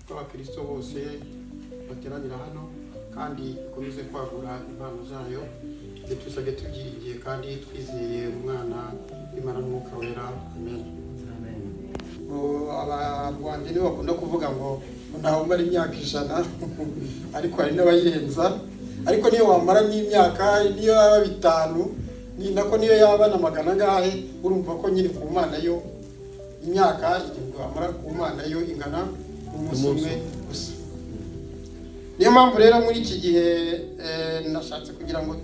bw'abakristo bose bateranira hano, kandi ikomeze kwagura impano zayo. Ibyo tubisabye tubyiringiye kandi twizeye Umwana w'Imana n'Umwuka Wera. Amen. Abarwanda nibo bakunda kuvuga ngo ntawe umara imyaka 100, ariko hari n'abayirenza. Ariko niyo wamara n'imyaka, niyo yaba 5, ni nako niyo yaba na magana angahe, urumva ko nyine ku Mana yo imyaka 1000 wamara ku Mana yo ingana n'umunsi umwe gusa. Niyo mpamvu rero muri iki gihe nashatse kugira ngo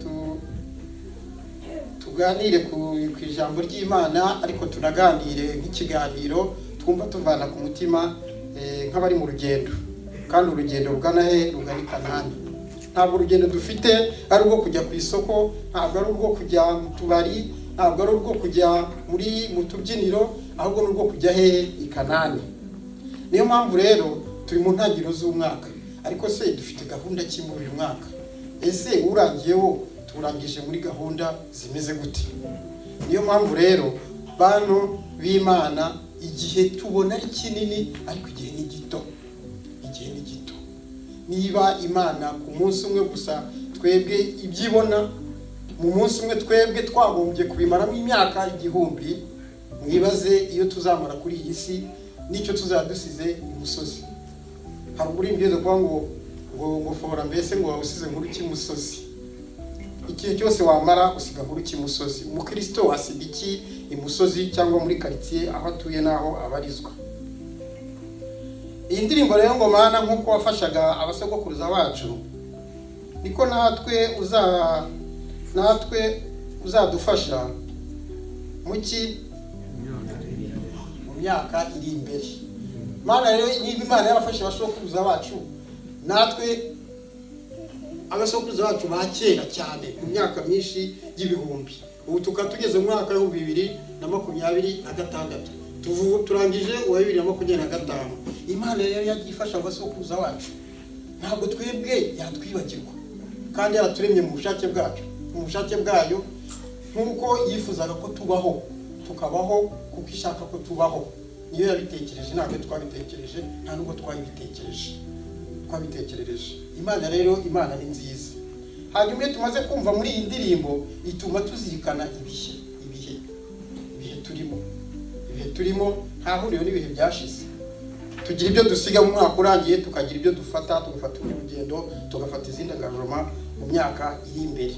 tuganire ku ijambo ry'Imana, ariko tunaganire nk'ikiganiro twumva tuvana ku mutima, nk'abari mu rugendo. Kandi urugendo rugana he? Rugana i Kanani. Ntabwo urugendo dufite ari urwo kujya ku isoko, ntabwo ari urwo kujya mu tubari, ntabwo ari urwo kujya mu tubyiniro, ahubwo ni urwo kujya hehe? I Kanani. Niyo mpamvu rero turi mu ntangiriro z'umwaka, ariko se dufite gahunda ki muri uyu mwaka? Ese urangiye wo turangije muri gahunda zimeze gute? Niyo mpamvu rero, bantu b'Imana, igihe tubona ari kinini, ariko igihe ni gito, igihe ni gito. Niba Imana ku munsi umwe gusa twebwe ibyibona mu munsi umwe, twebwe twagombye kubimaramo imyaka 1000, mwibaze iyo tuzamara kuri iyi si n'icyo tuzaba dusize imusozi. Hari umuririmbyi kuvuga ngo fora, mbese ngo wawusize nkuru cy'imusozi. Igihe cyose wamara usiga nkuru cy'imusozi. Umukristo asiga iki imusozi cyangwa muri karitsiye aho atuye n'aho abarizwa? Iyi ndirimbo rero ngo "Mana, nk'uko wafashaga abasogokuruza bacu, niko natwe uzadufasha mu ki? Mu myaka iri imbere." Mana rero, niba Imana yarafashe abasokuruza bacu, natwe abasokuruza bacu ba kera cyane mu myaka myinshi y'ibihumbi, ubu tukaba tugeze mu mwaka w'2026, turangije uwa 2025, Imana rero yagiye ifasha abasokuruza bacu, ntabwo twebwe yatwibagirwa. Kandi yaraturemye mu bushake bwacu, mu bushake bwayo, nk'uko yifuzaga ko tubaho, tukabaho kuko ishaka ko tubaho. Niyo yabitekereje, ntabwo twabitekereje, nta nubwo twabitekereje, twabitekerereje Imana. Rero Imana ni nziza. Hanyuma iyo tumaze kumva muri iyi ndirimbo, ituma tuzirikana ibihe turimo. Ibihe turimo nta huriro n'ibihe byashize. Tugira ibyo dusiga mu mwaka urangiye, tukagira ibyo dufata, tugafata urundi rugendo, tugafata izindi engagement mu myaka iri imbere.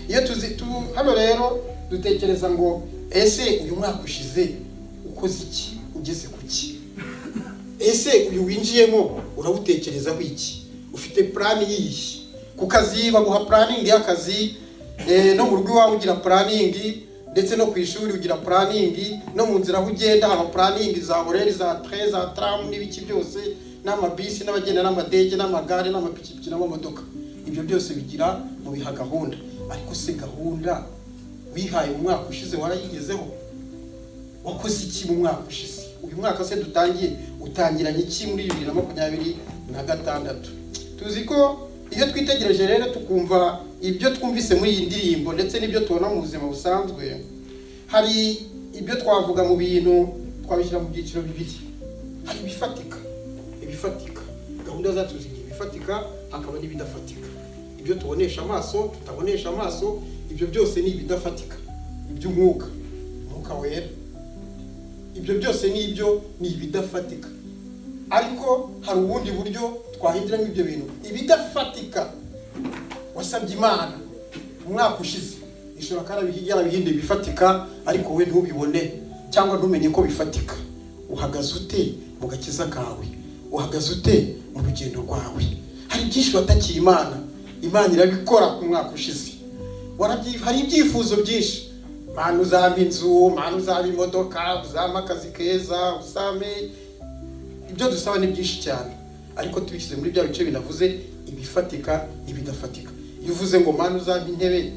Iyo tuzi hano rero dutekereza ngo ese uyu mwaka ushize ukoze iki? Ugeze ku ki? Ese uyu winjiyemo urawutekerezaho iki? Ufite plan yihe? Ku kazi baguha planning y'akazi, no mu rugo iwawe ugira planning, ndetse no ku ishuri ugira planning, no mu nzira aho ugenda haba planning za horaire, za train, za tram n'ibiki byose, n'amabisi, n'abagenda n'amadege, n'amagare, n'amapikipiki, n'amamodoka. Ibyo byose bigira mu biha gahunda. Ariko se gahunda wihaye mu mwaka ushize warayigezeho? Wakoze iki mu mwaka ushize? Uyu mwaka se dutangiye utangiranye iki muri 2026? Tuzi ko iyo twitegereje rero, tukumva ibyo twumvise muri iyi ndirimbo ndetse n'ibyo tubona mu buzima busanzwe, hari ibyo twavuga mu bintu twabishyira mu byiciro bibiri. Hari ibifatika. Ibifatika, gahunda zacu zigira ibifatika, hakaba n'ibidafatika, ibyo tubonesha amaso, tutabonesha amaso. Ibyo byose ni ibidafatika. Iby'umwuka, Umwuka Wera, ibyo byose ni ibyo ni ibidafatika. Ariko hari ubundi buryo twahinduramo ibyo bintu. Ibidafatika wasabye Imana umwaka ushize, ishobora kuba yarabihinduye ibifatika, ariko wowe ntubibone cyangwa ntumenye ko bifatika. Uhagaze ute mu gakiza kawe? Uhagaze ute mu rugendo rwawe? Hari byinshi watakiye Imana, Imana irabikora ku mwaka ushize. Hari ibyifuzo byinshi: Mana, uzampa inzu, Mana, uzampa imodoka, uzampa akazi keza, uzampe. Ibyo dusaba ni byinshi cyane, ariko tubishyize muri bya bice binavuze, ibifatika n'ibidafatika. Iyo uvuze ngo "Mana, uzampa intebe"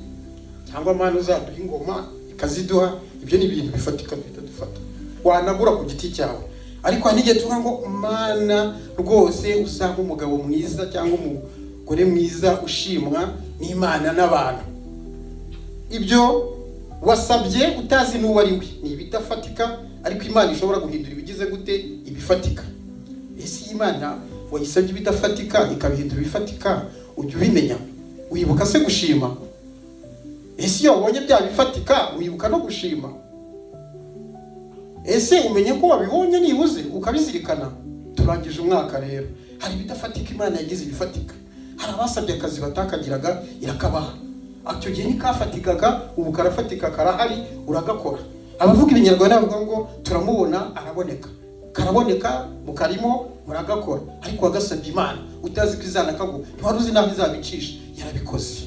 cyangwa "Mana, uzaduha ingoma", ikaziduha, ibyo ni ibintu bifatika duhita dufata, wanagura ku giti cyawe. Ariko hari n'igihe tuvuga ngo "Mana, rwose uzampa umugabo mwiza cyangwa umugore mwiza ushimwa n'Imana n'abantu." Ibyo wasabye utazi n'uwo ari we ni ibidafatika, ariko Imana ishobora guhindura ibigize gute? Ibifatika. Ese iyi Imana Wayisabye ibidafatika ikabihindura ibifatika, ujya ubimenya? Wibuka se gushima? Ese iyo wabonye bya bifatika wibuka no gushima? Ese umenye ko wabibonye nibuze ukabizirikana? Turangije umwaka rero, hari ibidafatika Imana yagize ibifatika. Hari abasabye akazi batakagiraga, irakabaha. Icyo gihe ntikafatikaga, ubu karafatika, karahari, uragakora. Abavuga ibinyarwanda bavuga ngo turamubona araboneka, karaboneka, mukarimo muragakora. Ariko wagasabye Imana utazi ko izanakaguha, ntiwari uzi n'aho izabicisha, yarabikoze.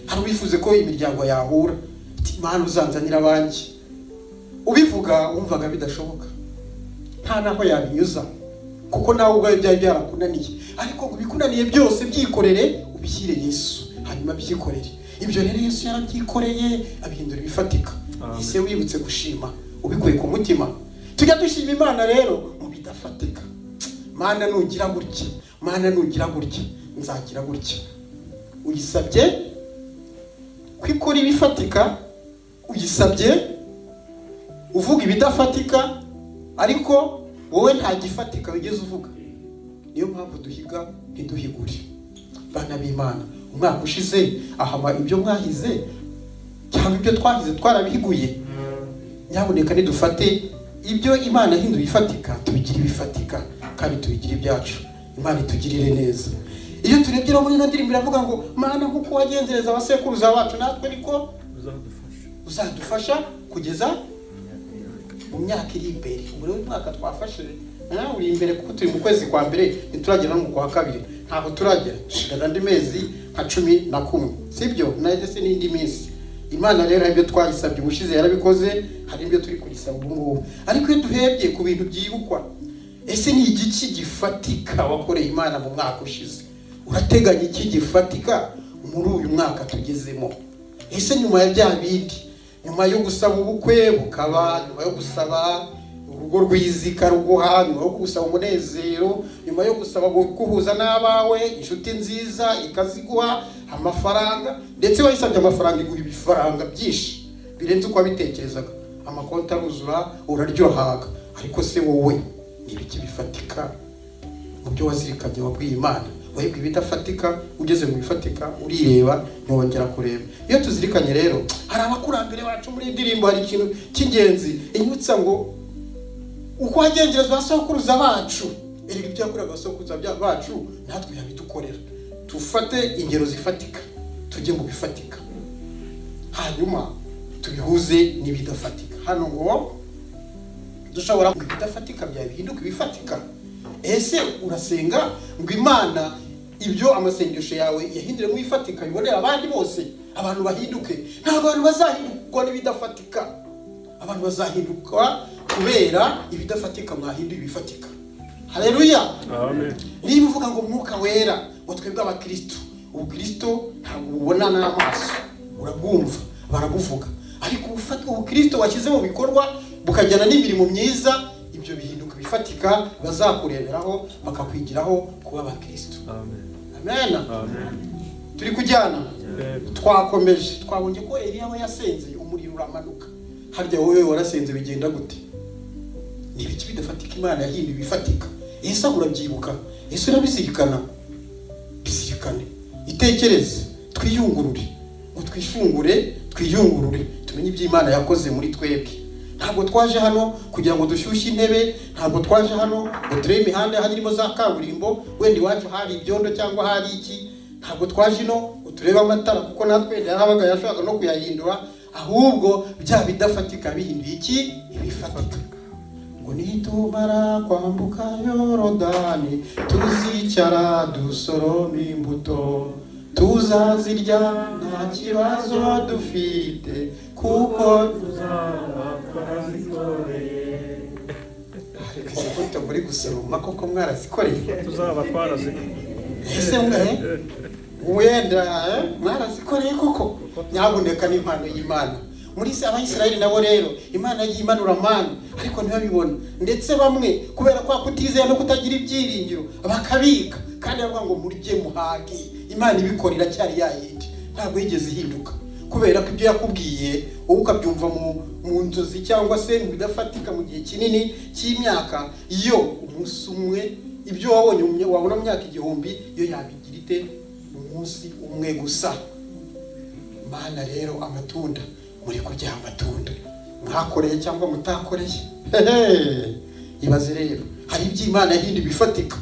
Hari uwifuze ko imiryango yahura, ati Imana uzanzanira abanjye. Ubivuga wumvaga bidashoboka, nta n'aho yabinyuza, kuko nawe ubwawe byari byarakunaniye. Ariko ngo ibikunaniye byose byikorere, ubishyire Yesu, hanyuma byikorere. Ibyo rero Yesu yarabyikoreye, abihindura ibifatika. Ese wibutse gushima ubikuye ku mutima? Tujya dushima Imana rero mu bidafatika. Mana nugira gutya, Mana nugira gutya, nzagira gutya. Uyisabye ko ikora ibifatika, uyisabye uvuga ibidafatika, ariko wowe nta gifatika wigeze uvuga. Niyo mpamvu duhiga ntiduhigure. Bana b'Imana, umwaka ushize ahama ibyo mwahize cyangwa ibyo twahize twarabihiguye. Nyabuneka nidufate ibyo Imana yahinduye ibifatika, tubigire ibifatika kandi tubigire ibyacu. Imana itugirire neza. Iyo turebye rero muri ino ndirimbo iravuga ngo Mana, nk'uko wagenzereza abasekuruza bacu, natwe niko uzadufasha kugeza mu myaka iri imbere. Ubu rero umwaka twafashe uri imbere, kuko turi mu kwezi kwa mbere, ntituragera no mu kwa kabiri, ntabwo turagera, dushigaje andi mezi nka 11, sibyo? Ndetse n'indi minsi. Imana rero hari ibyo twayisabye ubushize yarabikoze, hari ibyo turi kuyisaba ubu ngubu. Ariko iyo duhebye ku bintu byibukwa, ese ni igiki gifatika wakoreye Imana mu mwaka ushize? Urateganya iki gifatika muri uyu mwaka tugezemo? Ese nyuma ya bya bindi, nyuma yo gusaba ubukwe bukaba, nyuma yo gusaba urugo rwiza ikaruguha, nyuma yo gusaba umunezero, nyuma yo gusaba guhuza n'abawe, inshuti nziza ikaziguha, amafaranga, ndetse wayisabye amafaranga iguha ibifaranga byinshi birenze uko wabitekerezaga, amakonti aruzura, uraryohaga. Ariko se wowe ni ibiki bifatika mu byo wazirikanye wabwiye Imana? Wahibwa ibidafatika, ugeze mu bifatika urireba, ntiwongera kureba. Iyo tuzirikanye rero, hari abakurambere bacu muri iyi ndirimbo, hari ikintu cy'ingenzi inyibutsa ngo uko wagengereza ba sokuruza bacu, erega ibyo yakoreraga ba sokuruza bacu natwe yabidukorera. Tufate ingero zifatika, tujye mu bifatika, hanyuma tubihuze n'ibidafatika. Hano ngo dushobora ngo ibidafatika byawe bihinduke ibifatika. Ese urasenga ngo Imana ibyo amasengesho yawe yahindure mu bifatika, bibonera abandi bose, abantu bahinduke? Nta bantu bazahindurwa n'ibidafatika, abantu bazahinduka kubera ibidafatika mwahinduye ibifatika. Haleluya. Amen. Niba uvuga ngo Mwuka Wera, ngo twebwe abakristo, ubukristo ntabwo ububona n'amaso, urabwumva barabuvuga, ariko ubukristo washyize mu bikorwa bukajyana n'imirimo myiza, ibyo bihinduka ibifatika bazakureberaho bakakwigiraho kuba abakristo. Amen. Amen. Amen. Turi kujyana. Yego. Twakomeje, twabonye ko Eliya we yasenze umuriro uramanuka. Harya wowe warasenze bigenda gute? Ni ibiki bidafatika Imana yahinduye ibifatika? Ese urabyibuka? Ese urabizirikana? Bizirikane, itekereze, twiyungurure, ngo twishungure, twiyungurure, tumenye ibyo Imana yakoze muri twebwe. Ntabwo twaje hano kugira ngo dushyushye intebe, ntabwo twaje hano ngo turebe imihanda hano irimo za kaburimbo, wenda iwacu hari ibyondo cyangwa hari iki. Ntabwo twaje ino ngo turebe amatara, kuko natwe wenda yarabaga yashakaga no kuyahindura. Ahubwo bya bidafatika bihinduye iki? Ibifatika. Ngo nitumara kwambuka Yorodani, tuzicara dusoroma imbuto, tuzazirya nta kibazo dufite, kuko tuzaba twarazikoreye. Ariko izi mbuto muri gusoroma koko mwarazikoreye? Tuzaba twarazikoreye. Ese mwe wenda mwarazikoreye koko? Nyabuneka n'impano y'Imana. Muri se Abayisiraheli nabo rero Imana yagiye imanura amana, ariko ntibabibona. Ndetse bamwe kubera kwa kutizera no kutagira ibyiringiro bakabika, kandi bavuga ngo murye muhage. Imana ibikora iracyari ya yindi, ntabwo yigeze ihinduka. Kubera ko ibyo yakubwiye wowe ukabyumva mu nzozi cyangwa se mu bidafatika mu gihe kinini cy'imyaka, iyo umunsi umwe Ibyo wabonye wabona mu myaka 1000 yo yabigira ite umunsi umwe gusa. Mana rero amatunda muri kurya, amatunda mwakoreye cyangwa mutakoreye. Ibaze rero, hari iby'Imana yindi bifatika.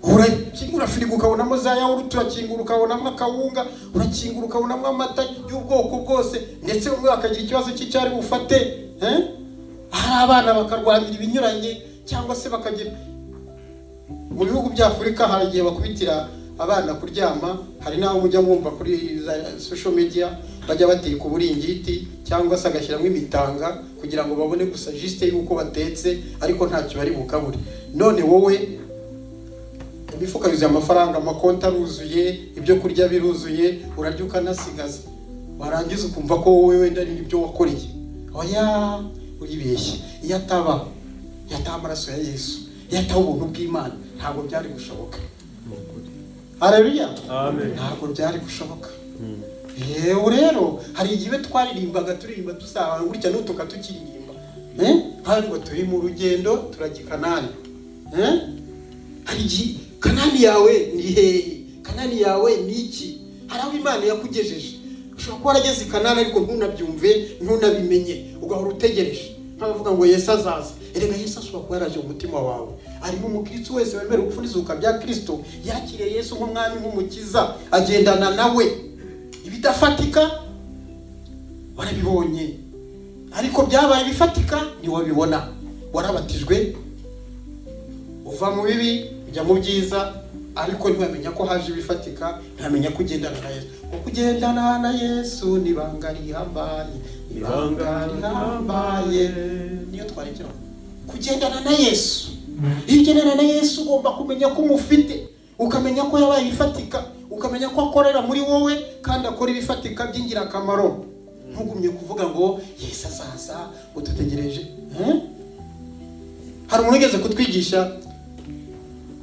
Urakingura firigo ukabonamo za yawurute, urakingura ukabonamo akawunga, urakingura ukabonamo amata y'ubwoko bwose, ndetse umwe akagira ikibazo cy'icyari bufate. Hari abana bakarwanira ibinyuranye, cyangwa se bakagira mu bihugu bya Afurika hari igihe bakubitira abana kuryama. Hari n'aho mujya mwumva kuri za social media bajya bateka uburingiti cyangwa se agashyiramo imitanga kugira ngo babone gusa juste yuko batetse, ariko ntacyo bari bukabure. None wowe imifuka yuzuye amafaranga, amakonti aruzuye, ibyo kurya biruzuye, urarya ukanasigaza, warangiza ukumva ko wowe wenda ari ibyo wakoreye. Oya, uribeshye. Iyo ataba yataha amaraso ya Yesu, iyo ataba ubuntu bw'Imana, ntabwo byari gushoboka. Haleluya, ntabwo byari gushoboka. Yewe rero hari igihe twaririmbaga turirimba dusabana gutya n'utuka tukiririmba, hari ngo turi mu rugendo turajya i Kanani. Hari igihe Kanani yawe ni hehe? Kanani yawe ni iki? Hari aho Imana yakugejeje. Ushobora kuba warageze i Kanani ariko ntunabyumve, ntunabimenye, ugahora utegereje nk'abavuga ngo Yesu azaza. Erega Yesu ashobora kuba yaraje mu mutima wawe. Arimo umukristo wese wemera urupfu n'izuka bya Kristo, yakiriye Yesu nk'umwami nk'umukiza, agendana nawe. Ibidafatika warabibonye, ariko byabaye bifatika ntiwabibona. Warabatijwe uva mu bibi ujya mu byiza, ariko ntiwamenya ko haje ibifatika, ntiwamenya ko ugendana na Yesu. Kuko ugendana na Yesu ni ibanga rihambaye, ibanga rihambaye. Niyo twarekera kugendana na Yesu. Iyo ugendana na Yesu ugomba kumenya ko umufite, ukamenya ko yabaye ibifatika, ukamenya ko akorera muri wowe kandi akora ibifatika by'ingirakamaro. Ntugumye kuvuga ngo Yesu azaza udutegereje. Hari umuntu ugeze kutwigisha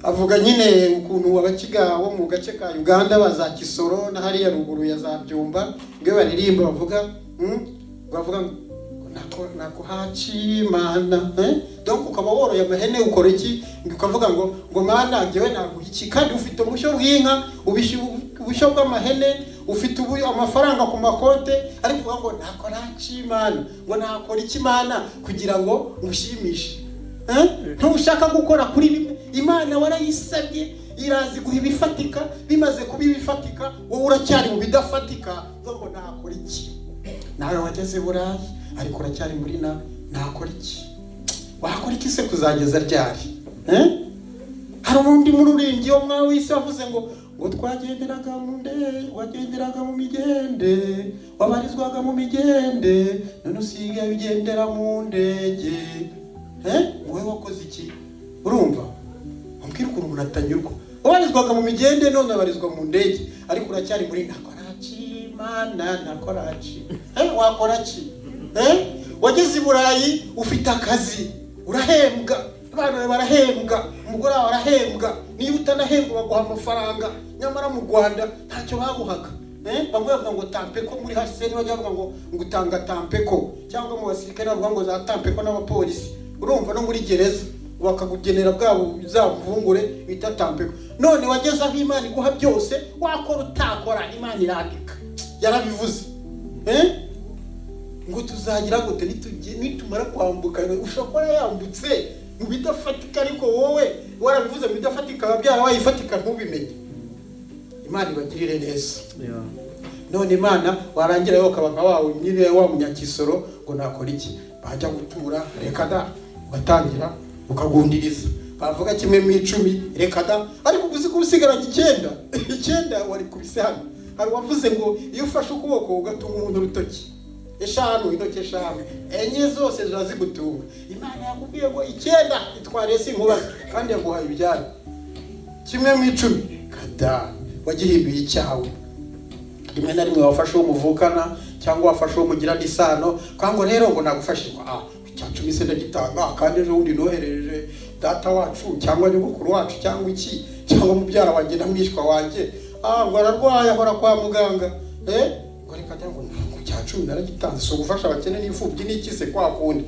avuga nyine ukuntu abakiga bo mu gace ka Uganda baza Kisoro na hariya ruguru ya za Byumba, ngo baririmba bavuga bavuga ngo nako hachimana. Donc ukaba woroye amahene ukora iki, ukavuga ngo ngo mana njyewe naguha iki, kandi ufite umushyo w'inka, ubushyo bw'amahene, ufite amafaranga ku makonte, ariko uvuga ngo nakora hachimana, ngo nakora iki mana kugira ngo ngushimishe. Ntushaka gukora kuri bimwe. Imana warayisabye irazi guha ibifatika, bimaze kuba ibifatika wowe uracyari mu bidafatika, ngo nakora iki? Nawe wageze Burayi ariko uracyari muri nakora iki? Wakora iki se kuzageza ryari? Hari undi muririmbyi wo mwa w'isi wavuze ngo ngo twagenderaga mu ndege, wagenderaga mu migende, wabarizwaga mu migende, none usigaye ugendera mu ndege. Wowe wakoze iki? Urumva umbwira ukuntu umuntu atanyurwa. Wabarizwaga mu migende none abarizwa mu ndege, ariko uracyari muri nakoraci mana nakoraci. Wakora ki? Wageze i Burayi ufite akazi, urahembwa, abana bawe barahembwa, umugore wawe arahembwa, niba utanahembwa baguha amafaranga. Nyamara mu Rwanda ntacyo baguhaga. Bamwe bavuga ngo tampeko, muri HCN bajya bavuga ngo ngutanga tampeko, cyangwa mu basirikare bavuga ngo za tampeko n'abapolisi. Urumva no muri gereza bakakugenera bwabo za mvungure bita tampeko. None wageze aho Imana iguha byose, wakora utakora Imana irandika. Yarabivuze. Ngo tuzagira gute nitumara kwambuka? Ushobora yambutse mu bidafatika, ariko wowe warabivuze mu bidafatika byarabaye ifatika ntubimenye. Imana ibagirire neza. None Imana warangira yo ukaba nka wawe nyine wa munyakisoro ngo nakora iki? Bajya gutura reka da, ugatangira ukagundiriza, bavuga kimwe mu 10 reka da, ariko uzi ko usigaranye 9 9 wari kubise hano. Hari wavuze ngo iyo ufashe ukuboko ugatunga umuntu urutoki 5, intoki 5 4 zose zirazigutunga. Imana yakubwiye ngo 9 itware si nkubaze, kandi yaguhaye ibyayo kimwe mu 10 kada wagihimbiye icyawe. Rimwe na rimwe wafashe uwo muvukana cyangwa wafashe uwo mugirana isano, kandi rero ngo nagufashirwa icya 10 se ndagitanga, kandi ejo bundi nohereje data wacu cyangwa nyogokuru wacu cyangwa iki cyangwa mubyara wanjye na mwishwa wanjye, ngo ararwaye ahora kwa muganga, ngo reka cyangwa ngo icya 10 naragitanze, so gufasha abakene n'imfubyi n'iki se kwa kundi.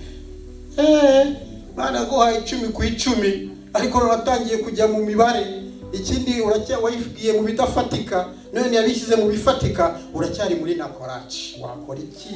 Mana guhaye 10 ku 10 Ariko watangiye kujya mu mibare. Ikindi, wayibwiye mu bidafatika, none yabishyize mu bifatika, uracyari muri nakoraci. Wakora iki?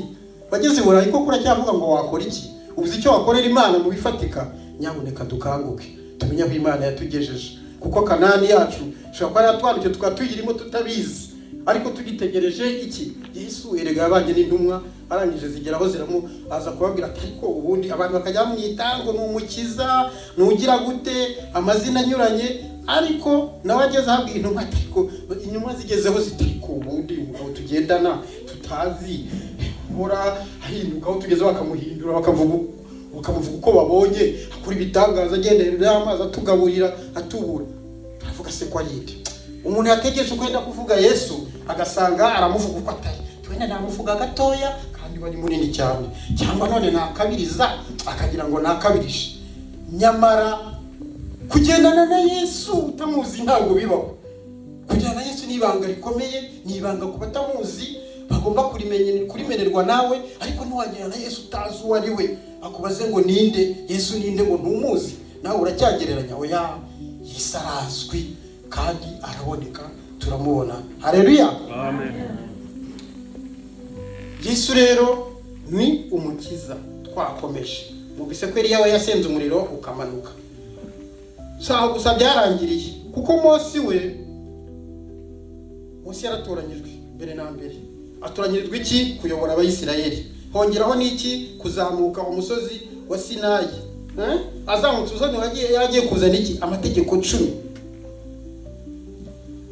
Wageze i Burayi koko uracyavuga ngo wakora iki? Ubuze icyo wakorera Imana mu bifatika? Nyamuneka dukanguke, tumenye aho Imana yatugejeje, kuko Kanani yacu ishobora kuba yaratwandikiye tukaba tuyirimo tutabizi, ariko tugitegereje iki? Yesu erega yabanye n'intumwa, arangije zigeraho ziramu, aza kubabwira ati: "Ariko ubundi abantu bakajya bamwita ngo ni umukiza, nugira gute, amazina anyuranye." Ariko nawe ageze ahabwira intumwa ati, ariko intumwa zigezeho zitari ko ubundi umugabo tugendana tutazi uhora ahinduka, aho tugeze bakamuhindura, bakamuvuga uko babonye, akora ibitangaza, agenda hejuru y'amazi, atugaburira, atubura, aravuga se ko ari inde? Umuntu yategereje ko yenda kuvuga Yesu, agasanga aramuvuga uko atari. Wenda namuvuga gatoya kandi wari munini cyane, cyangwa none nakabiriza, akagira ngo nakabirije. Nyamara kugendana na Yesu utamuzi ntabwo bibaho. Kugendana na Yesu ni ibanga rikomeye, ni ibanga ku batamuzi, bagomba kurimenerwa nawe. Ariko ntiwagendana na Yesu utazi uwo ari we. Akubaze ngo ninde Yesu, ninde, ngo ntumuzi, nawe uracyagereranya. Oya, Yesu arazwi kandi araboneka, turamubona. Haleluya! Amen. Yesu rero ni umukiza. Twakomeje, mubise ko Eliya we yasenze umuriro ukamanuka. Si aho gusa byarangiriye, kuko Mose we, Mose yaratoranyijwe mbere na mbere. Atoranyirizwa iki? Kuyobora Abayisirayeli. Hongeraho n'iki? Kuzamuka umusozi wa Sinayi. Eh? Azamutse umusozi wagiye, yaragiye kuzana iki? Amategeko 10.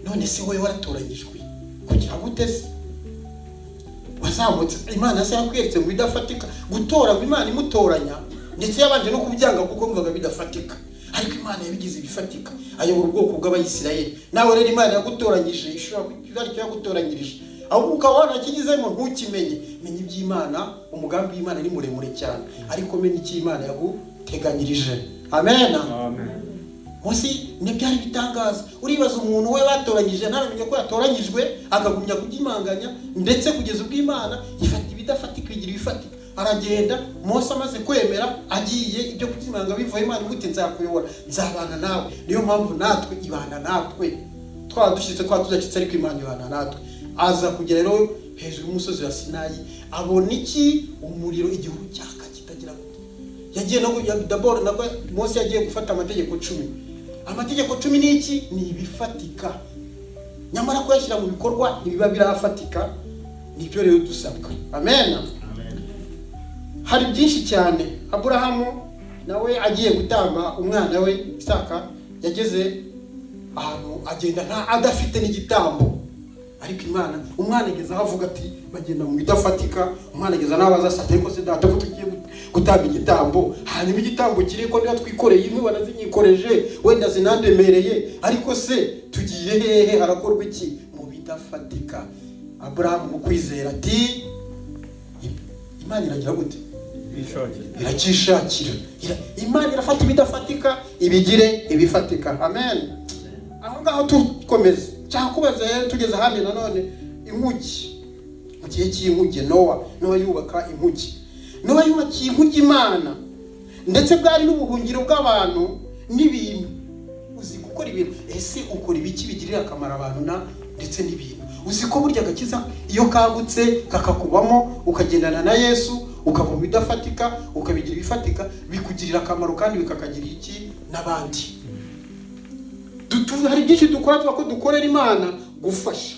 None se wowe waratoranyijwe kugira gute se? Wazamutse, Imana se yakwiyeretse mu bidafatika? Gutora ngo Imana imutoranya, ndetse yabanje no kubyanga kuko mvuga bidafatika, ariko Imana yabigize ibifatika, ayobora ubwoko bw'Abayisirayeli. Nawe rero Imana yagutoranyije, ishobora kuba aricyo yagutoranyirije, ahubwo ukaba wanakigizemo ntukimenye. Menya iby'Imana. Umugambi w'Imana ni muremure cyane, ariko menya icyo Imana yaguteganyirije. Amen. Amen. Munsi ntibyari bitangaza. Uribaza umuntu we batoranyije ntaramenya ko yatoranyijwe, akagumya kubyimanganya, ndetse kugeza ubwo Imana ifata ibidafatika igira ibifatika. Aragenda Mose amaze kwemera, agiye, ibyo kubyimanga bivuye, Imana ivuga iti: "Nzakuyobora, nzabana nawe." Niyo mpamvu natwe ibana natwe, twaba dushyitse, twaba tudashyitse, ariko Imana ibana natwe. Aza kugera rero hejuru y'umusozi wa Sinayi, abona iki? Umuriro, igihuru cyaka kitagira gute. Yagiye no d'abord nabwo Mose yagiye gufata amategeko 10. Amategeko 10 ni iki? Ni ibifatika. Nyamara kuyashyira mu bikorwa ntibiba birafatika. Nibyo rero dusabwa. Amen. Hari byinshi cyane. Aburahamu nawe agiye gutamba umwana we Isaka, yageze ahantu agenda nta adafite n'igitambo, ariko Imana, umwana ageze aho avuga ati, bagenda mu bidafatika, umwana ageze n'aho abaza ati: "Ariko se data, ko tugiye gutamba igitambo, hanyuma igitambo kiri ko niba twikoreye inkwi, wanazinyikoreje, wenda zinandemereye, ariko se tugiye hehe? Harakorwa iki?" Mu bidafatika, Aburahamu mu kwizera ati: "Imana iragira gute?" Ishakira. Iracyishakira. Imana irafata ibidafatika ibigire ibifatika. Amen. Aho ngaho tukomeze cyangwa kubaza rero, tugeze ahandi nanone, inkuge. Mu gihe cy'inkuge, Nowa yubaka inkuge. Nowa yubakiye inkuge Imana, ndetse bwari n'ubuhungiro bw'abantu n'ibintu. Uzi gukora ibintu? Ese ukora ibiki bigirira akamaro abantu na ndetse n'ibintu? Uzi ko burya agakiza iyo kagutse kakakubamo, ukagendana na Yesu, ukava mu bidafatika ukabigira ibifatika, bikugirira akamaro kandi bikakagirira iki? N'abandi. Hari byinshi dukora tuba ko dukorera Imana, gufasha.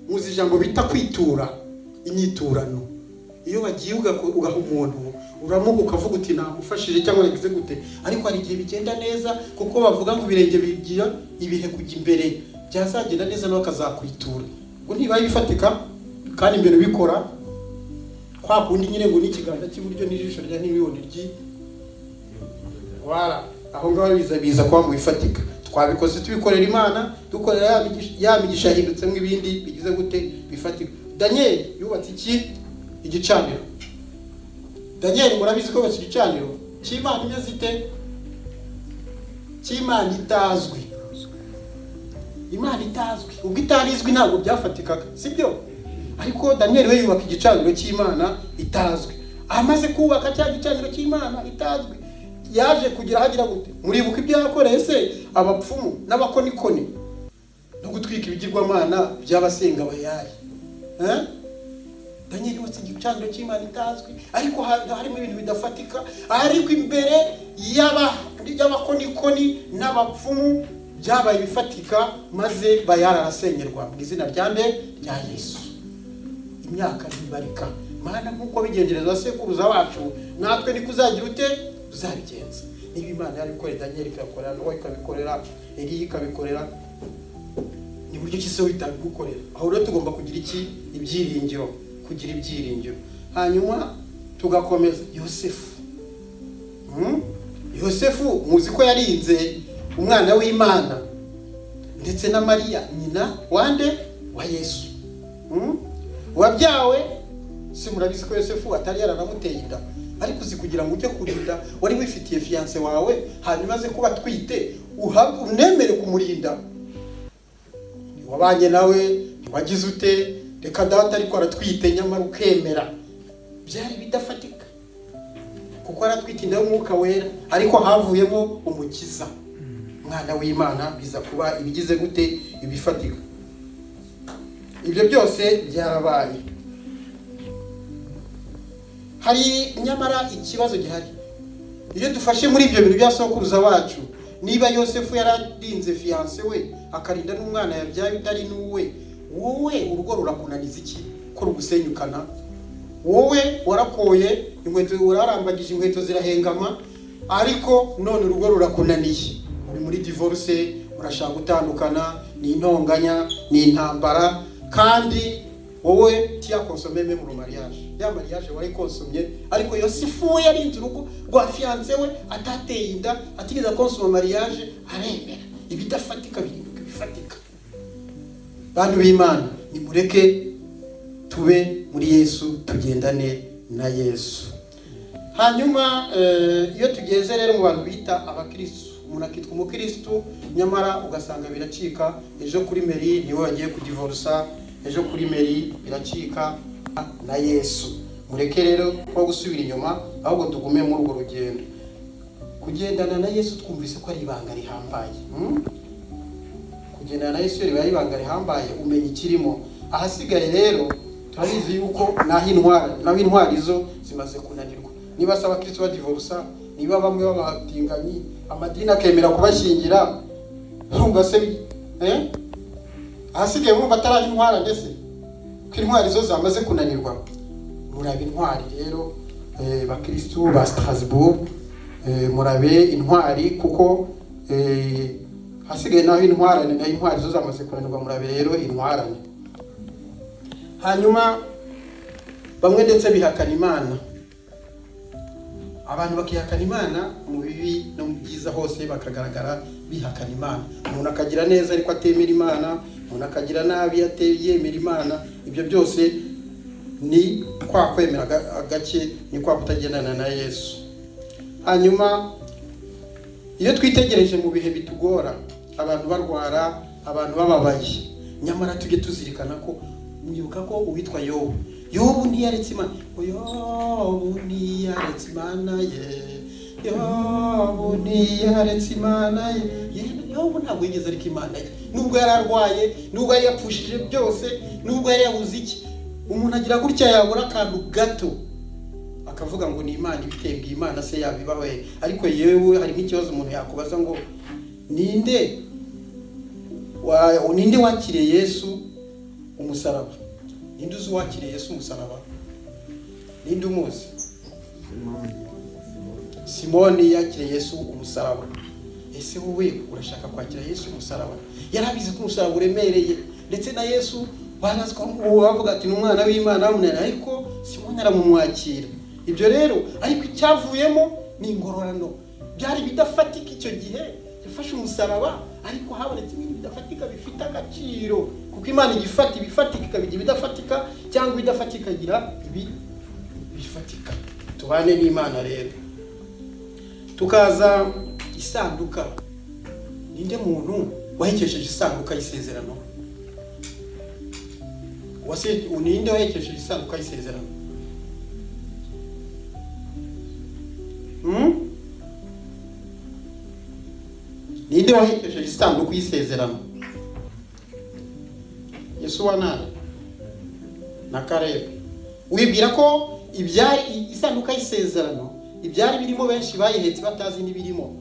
Muzi ijambo bita kwitura, inyiturano. Iyo wagiye ugaha umuntu, uramuha, ukavuga uti namufashije cyangwa yagize gute. Ariko hari igihe bigenda neza, kuko bavuga ngo ibirenge bigira ibihe kujya imbere, byazagenda neza nawe akazakwitura. Ubwo ntibaye bifatika kandi imbere ubikora kwa kundi nyine, ngo n'ikiganza cy'iburyo n'ijisho rya ntibibone ryi wala. Aho ngaho biza kuba mu bifatika. Twabikoze tubikorera Imana, dukorera ya migisha, ya migisha yahindutsemo ibindi bigize gute? Bifatika. Daniel yubatse iki? Igicaniro. Daniel murabizi ko yubatse igicaniro cy'Imana imeze ite? Cy'Imana itazwi. Imana itazwi, ubwo itarizwi ntabwo byafatikaga, sibyo? Ariko Daniel we yubaka igicaniro cy'Imana itazwi. Amaze kubaka cya gicaniro cy'Imana itazwi, Yaje kugira hagira gute? Muribuka ibyo yakoreye se abapfumu n'abakonikoni no gutwika ibigirwamana by'abasenga Bayali? Daniel wese igicaniro cy'Imana itazwi, ariko harimo ibintu bidafatika, ariko imbere y'abakonikoni n'abapfumu byabaye bifatika, maze Bayali arasenyerwa mu izina rya nde? Rya Yesu. Imyaka ntibarika. Mana, nkuko bigendereza sekuruza wacu, natwe niko uzagira ute? Uzabigenza. Niba Imana yarabikoreye Daniel, ikabikorera Nowa, ikabikorera Eliya, ikabikorera, ni buryo ki se itabigukorera? Aho rero tugomba kugira iki? Ibyiringiro, kugira ibyiringiro. Hanyuma tugakomeza Yosefu. Yosefu muzi ko yarinze umwana w'Imana ndetse na Mariya nyina wande? Wa Yesu. Wabyawe si murabizi ko Yosefu atari yaranamuteye inda, ariko uzi kugira ngo ujye kurinda wari wifitiye fiancé wawe, hanyuma aze kuba atwite unemere kumurinda, wabanye nawe wagize ute, reka data, ariko aratwite, nyamara ukemera. Byari bidafatika kuko aratwite inda y'Umwuka Wera, ariko havuyemo Umukiza, umwana w'Imana, biza kuba ibigize gute? Ibifatika. Ibyo byose byarabaye. Hari nyamara ikibazo gihari iyo dufashe muri ibyo bintu bya sokuruza wacu. Niba Yosefu yararinze fiancé we, akarinda n'umwana yabyaye utari n'uwe, wowe urugo rurakunaniza iki ko rugusenyukana? Wowe warakoye inkweto, urarambagije inkweto zirahengama, ariko none urugo rurakunaniye, uri muri divorce, urashaka gutandukana, ni intonganya, ni intambara, kandi wowe tiyaconsommé même mu mariage, ya mariage warayiconsomye. Ariko Yosefu we yarinze urugo rwa fiancé we atateye inda, atigeze aconsomma mariage, aremera. Ibidafatika bihinduka ibifatika. Bantu b'Imana, nimureke tube muri Yesu, tugendane na Yesu. Hanyuma iyo tugeze rero mu bantu bita abakristu, umuntu akitwa umukristu, nyamara ugasanga biracika. Ejo kuri mairie niwe wagiye kudivorsa, ejo kuri mairie biracika na Yesu. Mureke rero ko gusubira inyuma, ahubwo tugume muri urwo rugendo. Kugendana na Yesu twumvise ko ari ibanga rihambaye. Kugendana na Yesu ribaye ibanga rihambaye, umenya ikirimo. Ahasigaye rero turabizi yuko naho intwari, naho intwari zo zimaze kunanirwa. Niba se abakristo badivorsa, niba bamwe babatinganyi, amadini akemera kubashyingira, urumva se ahasigaye murumva atari intwara, ndetse ko intwari zo zamaze kunanirwa. Murabe intwari rero, bakristu ba Strasbourg, murabe intwari, kuko hasigaye naho intwarane, naho intwari zo zamaze kunanirwa. Murabe rero intwarane. Hanyuma bamwe ndetse bihakana Imana, abantu bakihakana Imana mu bibi no mu byiza, hose bakagaragara bihakana Imana. Umuntu akagira neza ariko atemera Imana, umuntu akagira nabi yemera Imana. Ibyo byose ni kwa kwemera gake, ni kwa kutagendana na Yesu. Hanyuma iyo twitegereje mu bihe bitugora, abantu barwara, abantu bababaye, nyamara tujye tuzirikana ko, mwibuka ko uwitwa Yobu, Yobu ntiyaretse Imana. Yobu ntiyaretse Imana ye, Yobu ntiyaretse Imana ye. Yobu ntabwo yigeze areka Imana ye, nubwo yari arwaye, nubwo yari yapfushije byose, nubwo yari yabuze iki. Umuntu agira gutya yabura akantu gato akavuga ngo ni Imana ibitembwe, Imana se yabibaho? Ariko yewe, hari nk'ikibazo umuntu yakubaza ngo ninde wakiriye Yesu umusaraba? Ninde uzi uwakiriye Yesu umusaraba? Ninde umuzi? Simoni yakiriye Yesu umusaraba. Ese wowe urashaka kwakira Yesu umusaraba? Yari abizi ko umusaraba uremereye, ndetse na Yesu barazi ko bavuga ati ni umwana w'Imana bamunera, ariko Simoni aramumwakira. Ibyo rero, ariko icyavuyemo ni ingororano. Byari bidafatika icyo gihe yafashe umusaraba, ariko habonetse ibintu bidafatika bifite agaciro, kuko Imana igifata ibifatika ikabigira ibidafatika, cyangwa ibidafatika ikagira ibi bifatika. Tubane n'Imana rero. Tukaza isanduka. Ninde muntu wahekesheje isanduka y'isezerano? Wase, ninde wahekesheje isanduka y'isezerano? Wahekesheje isanduku y'isezerano? Yosuwa na Kalebu. Wibwira ko ibyari isanduku y'isezerano, ibyari birimo, benshi bayihetse batazi n'ibirimo,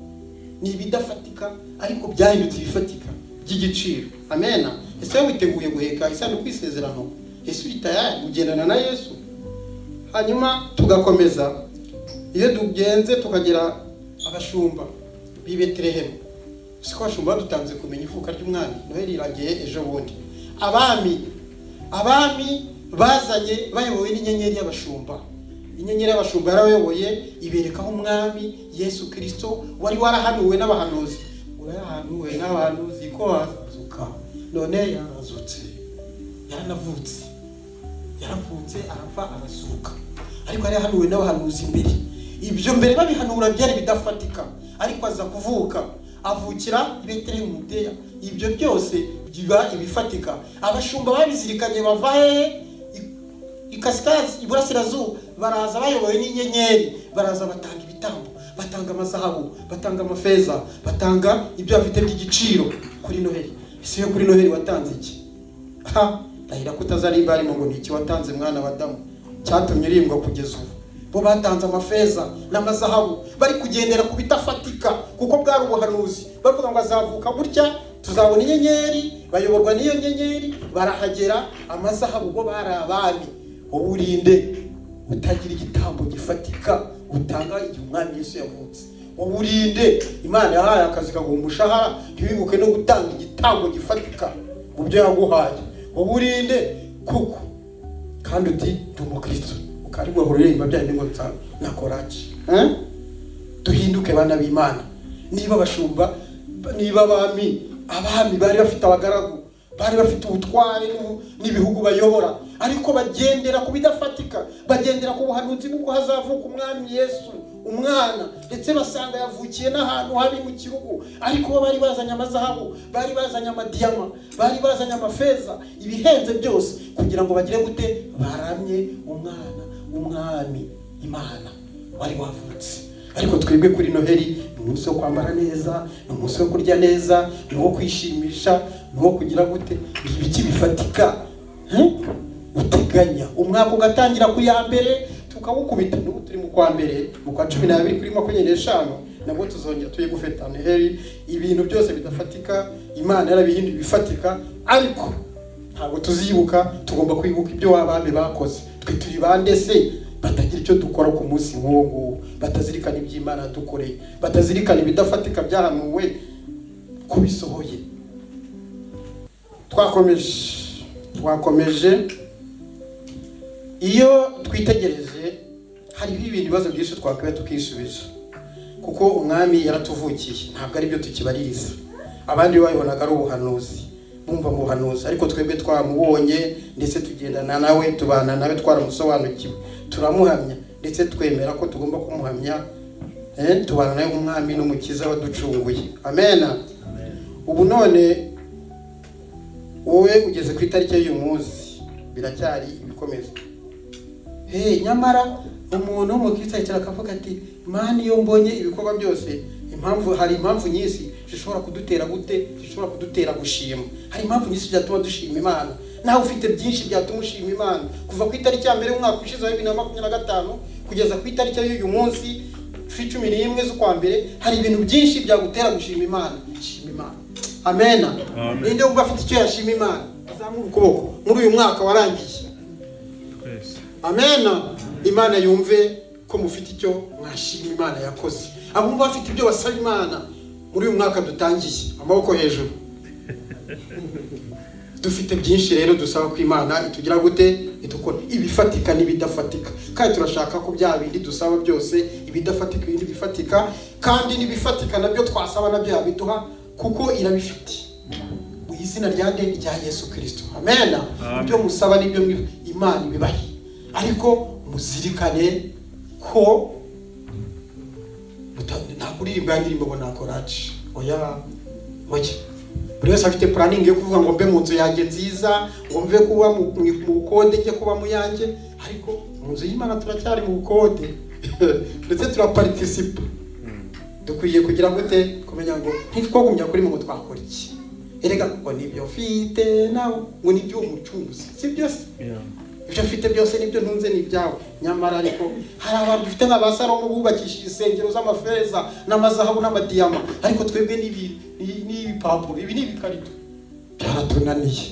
ni ibidafatika, ariko byahindutse ibifatika by'igiciro. Amena. Ese wowe witeguye guheka isanduku y'isezerano? Ese uri tayari kugendana na Yesu? Hanyuma tugakomeza, iyo tugenze tukagera abashumba b'i Betelehemu. Siko abashumba badutanze kumenya ivuka ry'umwami? Noheli iragiye ejo bundi. Abami bazanye bayobowe n'inyenyeri y'abashumba. Inyenyeri y'abashumba yarabayoboye, ibereka aho umwami Yesu Kirisito wari warahanuwe n'abahanuzi. Urayahanuwe n'abahanuzi ko azuka, none yarazutse, yaranavutse, yaravutse, arapfa, arasuka, ariko yari yahanuwe n'abahanuzi mbere. Ibyo mbere babihanura byari bidafatika, ariko aza kuvuka, avukira i Betelehemu mu Yudeya, ibyo byose biba ibifatika. Abashumba babizirikanye bava hehe? Ikasikazi, iburasirazuba, baraza bayobowe n'inyenyeri, baraza batanga ibitambo, batanga amazahabu, batanga amafeza, batanga ibyo bafite by'igiciro kuri Noheli. Ese yo kuri Noheli watanze iki? Ha, ndahira ko utazarimba harimo ngo ni iki watanze, mwana wa Adamu, cyatumye urimbwa kugeza ubu? Bo batanze amafeza n'amazahabu, bari kugendera ku bidafatika, kuko bwari ubuhanuzi. Bavuga ngo azavuka gutya, tuzabona inyenyeri, bayoborwa n'iyo nyenyeri, barahagera. Amazahabu, bo bari abami. Wowe urinde utagira igitambo gifatika utanga igihe umwami Yesu yavutse? Wowe urinde Imana yahaye akazi kaguha umushahara, ntiwibuke no gutanga igitambo gifatika mu byo yaguhaye? Wowe urinde kuko kandi uti ndi umukristo, ukari guhora uririmba bya bindi ngo nakoraki? Duhinduke, bana b'Imana. Niba abashumba, niba abami bari bafite abagaragu, bari bafite ubutware n'ibihugu bayobora, ariko bagendera ku bidafatika, bagendera ku buhanuzi bw'uko hazavuka umwami Yesu umwana, ndetse basanga yavukiye n'ahantu habi mu kirugu, ariko bo bari bazanye amazahabu, bari bazanye amadiyama, bari bazanye amafeza, ibihenze byose, kugira ngo bagire gute? Baramye umwana umwami Imana wari wavutse. Ariko twebwe kuri Noheli ni umunsi wo kwambara neza, ni umunsi wo kurya neza, ni uwo kwishimisha, ni uwo kugira gute? Ni ibiki bifatika uteganya? Umwaka ugatangira ku ya mbere tukawukubita. N'ubu turi mu kwa mbere, mu kwa 12 kuri 25, nabwo tuzongera tujye gufeta Noheli. Ibintu byose bidafatika Imana yarabihinduye ibifatika, ariko ntabwo tuzibuka. Tugomba kwibuka ibyo abami bakoze. Twe turi bande se batagira icyo dukora ku munsi nk'uwo nguwo, batazirikana iby'Imana yadukoreye, batazirikana ibidafatika byahanuwe ko bisohoye? Twakomeje. Iyo twitegereje, hariho ibintu, ibibazo byinshi twakwiye tukisubiza, kuko umwami yaratuvukiye, ntabwo ari byo tukibaririza. Abandi babibonaga ari ubuhanuzi, bumva mu buhanuzi, ariko twebwe twamubonye, ndetse tugendana nawe, tubana nawe, twaramusobanukiwe, turamuhamya, ndetse twemera ko tugomba kumuhamya, tubana nawe nk'umwami n'umukiza waducunguye. Amena. Ubu none wowe ugeze ku itariki y'uyu munsi, biracyari ibikomeza. Hey, nyamara umuntu w'umukristo yicara akavuga ati: "Mana, iyo mbonye ibikorwa byose, impamvu, hari impamvu nyinshi zishobora kudutera gute, zishobora kudutera gushima. Hari impamvu nyinshi byatuma dushima Imana." Nawe ufite byinshi byatuma ushima Imana. Kuva ku itariki ya mbere y'umwaka ushize wa 2025 kugeza ku itariki y'uyu munsi 11 z'ukwa mbere, hari ibintu byinshi byagutera gushima Imana. Shima Imana. Amena. Amen. Ninde wumva afite icyo yashima Imana? Azamura ukuboko muri uyu mwaka warangiye. Twese. Amena. Imana yumve ko mufite icyo mwashima Imana yakoze. Abumva bafite ibyo basaba Imana muri uyu mwaka dutangiye, amaboko hejuru. Dufite byinshi rero dusaba ko Imana itugira gute, idukora, ibifatika n'ibidafatika, kandi turashaka ko bya bindi dusaba byose, ibidafatika, ibindi bifatika, kandi n'ibifatika nabyo twasaba nabyo yabiduha, kuko irabifite, mu izina rya nde? Rya Yesu Kirisito. Amena. Amen. Ibyo musaba n'ibyo Imana ibibahe, ariko muzirikane ko nta kuririmba ya ndirimbo ngo nakoraci. Oya, oya. Buri wese afite planning yo kuvuga ngo mbe mu nzu yanjye nziza, ngo mve kuba mu bukode njye kuba mu yanjye, ariko mu nzu y'Imana turacyari mu bukode, ndetse turaparticipa. Dukwiye kugira gute? Kumenya ngo ntitwagumya kuri ngo twakora iki? Erega ngo nibyo mfite nawe, ngo nibyo umucunguzi, si byose? Ibyo mfite byose nibyo ntunze ni ibyawe. Nyamara ariko hari abantu dufite nka ba Salomo bubakishije insengero z'amafeza n'amazahabu n'amadiyama, ariko twebwe n'ibipapuro, ibi ni ibikarito, byaratunaniye.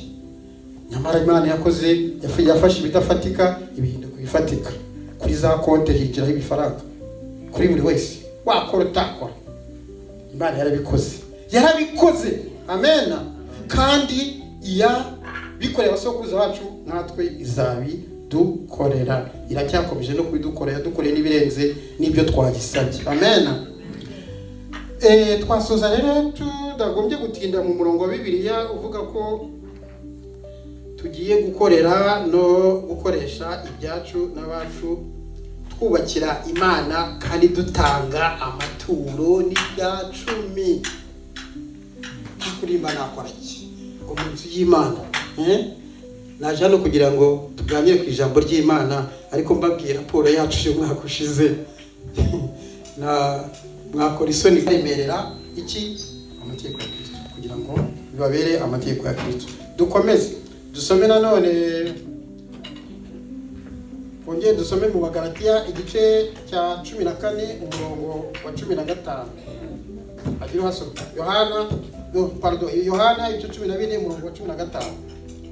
Nyamara Imana yakoze, yafashe ibidafatika ibihinduka ibifatika. Kuri za konte hinjiraho ibifaranga kuri buri wese, wakora utakora. Imana yarabikoze, yarabikoze. Amen. Kandi iya bikorera abasokuruza bacu, natwe izabidukorera. Iracyakomeje no kubidukorera, yadukoreye n'ibirenze n'ibyo twagisabye. Amen. Twasoza rero tudagombye gutinda mu murongo wa Bibiliya uvuga ko tugiye gukorera no gukoresha ibyacu n'abacu, twubakira Imana kandi dutanga amaturo n'ibya cumi. Kuri Imana nakora iki? Ngo mu nzu y'Imana. Naje hano kugira ngo tuganire ku ijambo ry'Imana, ariko mbabwira raporo yacu y'umwaka ushize. Na mwakora isoni kwemerera iki? Amategeko ya Kristo, kugira ngo bibabere amategeko ya Kristo. Dukomeze dusome nanone, twongere dusome mu Bagalatiya igice cya 14 umurongo wa 15. Agira uhasoma. Yohana, no, pardon, Yohana igice 14 umurongo wa 15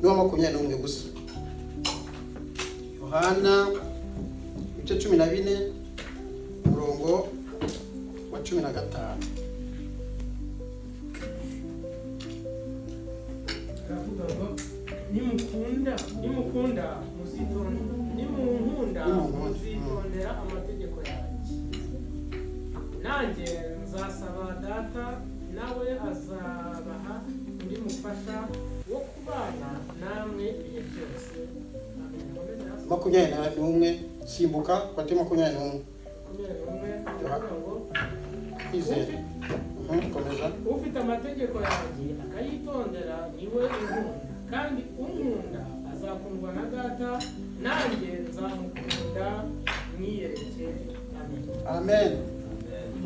n'uwa 21 gusa. Yohana igice 14 umurongo wa 15. Aravuga ngo nimukunda, nimukunda muzitonde, nimunkunda muzitondera amategeko yanjye, nanjye nzasaba Data nawe azabaha undi mufasha wo kubana namwe ibihe byose. Amen. 21, simbuka fate 21. 21 ngo Kwizera. Komeza. Ufite amategeko yanjye akayitondera niwe unkunda, kandi unkunda azakundwa na Data, nanjye nzamukunda mwiyereke. Amen. Amen.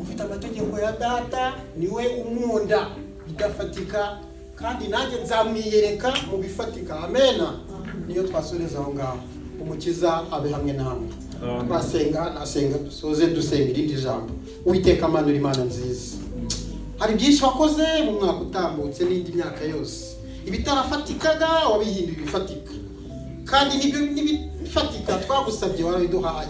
Ufite amategeko ya Data niwe unkunda bidafatika, kandi nanjye nzamwiyereka mu bifatika. Amen. Niyo twasoreza aho ngaho. Umukiza abe hamwe namwe. Twasenga, nasenga dusoze dusenga irindi jambo. Uwiteka Mana, uri Imana nziza. Hari byinshi wakoze mu mwaka utambutse n'indi myaka yose. Ibitarafatikaga wabihinduye ibifatika, kandi nibyo n'ibifatika twagusabye warabiduhaye.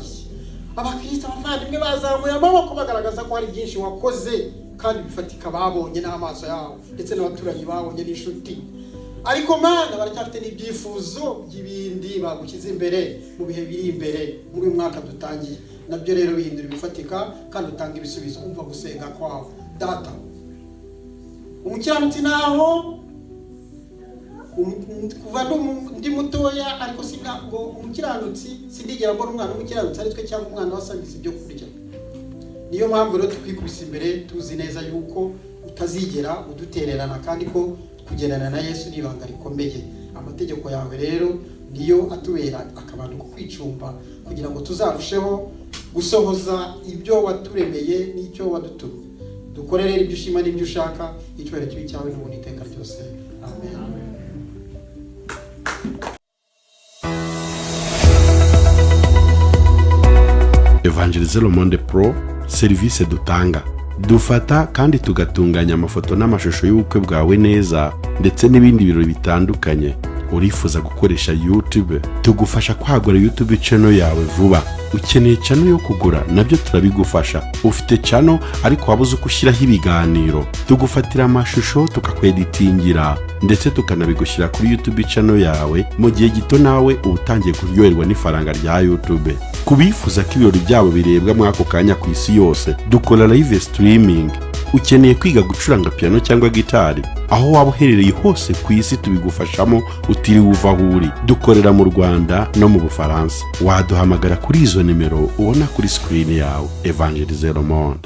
Abakristo abavandimwe bazamuye amaboko bagaragaza ko hari byinshi wakoze kandi bifatika babonye n'amaso yabo, ndetse n'abaturanyi babonye n'inshuti. Ariko Mana, baracyafite n'ibyifuzo by'ibindi bagushyize imbere mu bihe biri imbere muri uyu mwaka dutangiye. Nabyo rero bihindura ibifatika kandi utanga ibisubizo. Umva gusenga kwawe Data. Umukiranutsi naho kuva ndi mutoya, ariko sinabwo umukiranutsi sindigera mbona umwana w'umukiranutsi ari twe cyangwa umwana wasabiza ibyo kurya. Niyo mpamvu rero tukwikubise imbere tuzi neza yuko utazigera udutererana, kandi ko kugendana na Yesu ni ibanga rikomeye. Amategeko yawe rero niyo atubera akabando ko kwicumba, kugira ngo tuzarusheho gusohoza ibyo waturemeye n'icyo wadutumye. Dukore rero ibyo ushima n'ibyo ushaka, icyubahiro kibe cyawe n'ubundi iteka ryose. Amen. Evangelize Le Monde Pro, serivisi dutanga: dufata kandi tugatunganya amafoto n'amashusho y'ubukwe bwawe neza, ndetse n'ibindi birori bitandukanye. Urifuza gukoresha YouTube? Tugufasha kwagura YouTube channel yawe vuba. Ukeneye channel yo kugura? Nabyo turabigufasha. Ufite channel ariko wabuze uko ushyiraho ibiganiro? Tugufatira amashusho, tukakweditingira, ndetse tukanabigushyira kuri YouTube channel yawe mu gihe gito, nawe uba utangiye kuryoherwa n'ifaranga rya YouTube. Ku bifuza ko ibirori byabo birebwa muri ako kanya ku isi yose, dukora live streaming. Ukeneye kwiga gucuranga piano cyangwa gitari? Aho waba uherereye hose ku isi tubigufashamo utiriwe uva aho uri. Dukorera mu Rwanda no mu Bufaransa. Waduhamagara kuri izo nimero ubona kuri screen yawe. Evangelize Le Monde.